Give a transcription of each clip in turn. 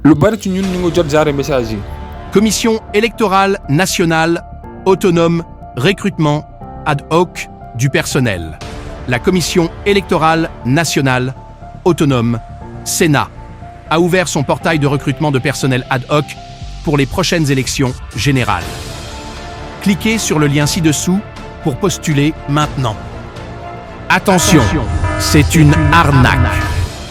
lu bari ci ñun ñu ngi jot genre message yi. Commission électorale nationale autonome recrutement ad hoc du personnel. La Commission électorale nationale autonome Sénat a ouvert son portail de recrutement de personnel ad hoc pour les prochaines élections générales. Cliquez sur le lien ci-dessous pour postuler maintenant. Attention, c'est une arnaque.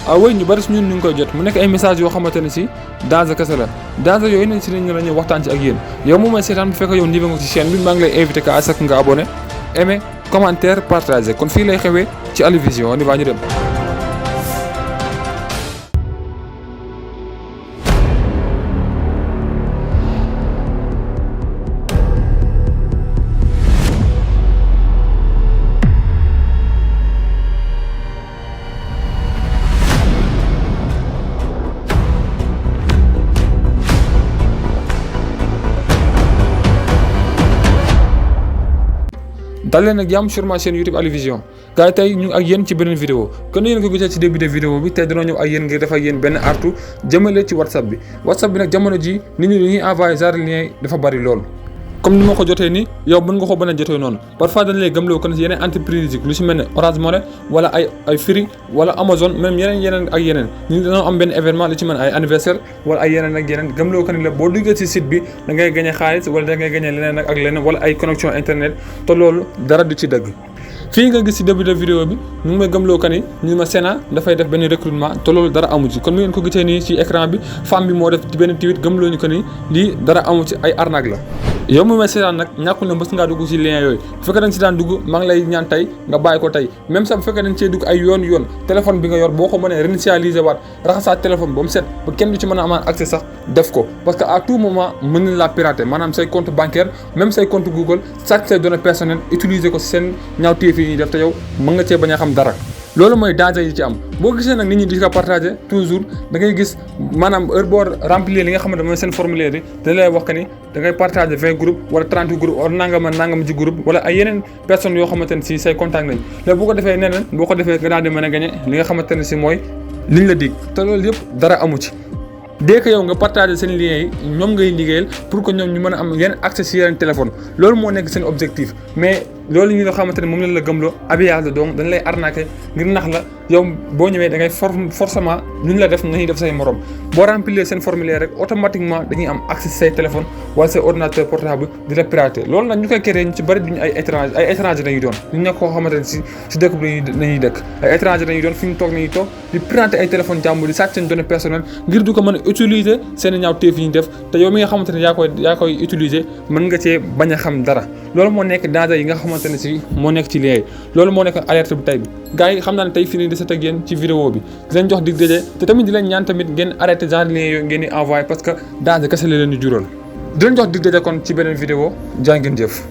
ah oui ñu bari si ñun ñu ngi koy jot mu nekk ay message yoo xamante ne si danger kese la danger yooyu nañ si lañ la ñu waxtaan ci ak yéen yow moom mooy seetaan bu fekkee yow niveau nga ci chaîne bi maa ngi lay invité ka à ce que nga abonné aimé commentaire partagé kon fii lay xewee ci Ali Vision on y va ñu dem. dal leen ak jàmm sur ma chaîne YouTube Ali Vision gars yi tey ñu ngi ak yéen ci beneen vidéo kon yéen ko gisee ci début de vidéo bi tey dañoo ñëw ak yéen ngir def ak yéen benn artu jëmale ci WhatsApp bi nag jamono ji nit ñi dañuy envoyé genre lien dafa bari lool. comme ni ma ko jotee ni yow mën nga ko bañ a jotee noonu parfois dañ lay gëmloo kon yeneen entreprise yi lu si mel ne Orange Money wala ay Free wala Amazon même yeneen ak yeneen ñu dañoo am benn événement lu ci mel ay anniversaire wala ay yeneen ak yeneen gëmloo ko ni la boo duggee ci site bi da ngay gagné xaalis wala da ngay gagné leneen ak leneen wala ay connexion internet te loolu dara du ci dëgg. fii nga gis ci début de vidéo bi ñu ngi may gëmloo ko ni ñu ma Sénat dafay def benn recrutement te loolu dara amu ci kon mi ngeen ko gisee nii ci écran bi femme bi moo def ci benn tweet gëmloo ñu ko ni lii dara amu ci ay arnaque la. yow mu may seetaan nag ñàkkul ne mës ngaa dugg ci lien yooyu bu fekkee da nga ci daan dugg maa ngi lay ñaan tey nga bàyyi ko tey même sax bu fekkee dañ cee dugg ay yoon téléphone bi nga yor boo ko mënee réinitialiser waat raxasaat téléphone ba mu set ba kenn du ci mën a amaan accès sax def ko parce que à tout moment mën nañ la pirater maanaam say compte bancaire même say compte Google sàcc say données personnelles utiliser ko seen ñaawteef yi ñuy def te yow mën nga cee bañ a xam dara. loolu mooy danger yi ci am boo gisee nag nit ñi di ko partager toujours da ngay gis maanaam heure boo remplir li nga xamante mooy seen formulaire yi da lay wax que ni da ngay partager 20 groupes wala 30 groupes wala nangam ci groupe wala ay yeneen personnes yoo xamante ne si say contact nañ léegi bu ko defee neneen boo ko defee nga daal di mën a gagner li nga xamante ne si mooy liñ la dig te loolu yëpp dara amu ci. dès que yow nga partager seen liens yi ñoom ngay liggéeyal pour que ñoom ñu mën a am yenn accès si yeneen téléphone loolu moo nekk seen objectif mais loolu ñu nga xamante ne moom lañ la gëmloo habillage la donc dañ lay arnaquer ngir nax la yow boo ñëwee da ngay forcément ñu la def nañuy def say morom boo remplir seen formulaire rek automatiquement dañuy am accès say téléphone wala say ordinateur portable di la pirater loolu nag ñu koy créer ñu ci bëri duñu ay étranger dañuy doon ñu nekk koo xamante ne si dëkk bi dañuy dëkk ay étranger dañuy doon fi ñu toog nañuy toog di pirater ay téléphone jàmbur di sàcc seen données personnelles ngir du ko mën a utiliser seen ñaawteef yi ñu def te yow mi nga xamante ne yaa koy utiliser mën nga cee bañ a xam dara loolu moo nekk danger yi nga xamante ne si moo nekk ci lien yi loolu moo nekk alerte bi tey bi gars yi xam naa ne tey fii nii di set ak yéen ci vidéo bi di leen jox dig daje te tamit di leen ñaan tamit ngeen arrêté genre lien yooyu ngeen di envoyé parce que danger kese la leen di jural di leen jox dig daje kon ci beneen vidéo jaa ngeen jëf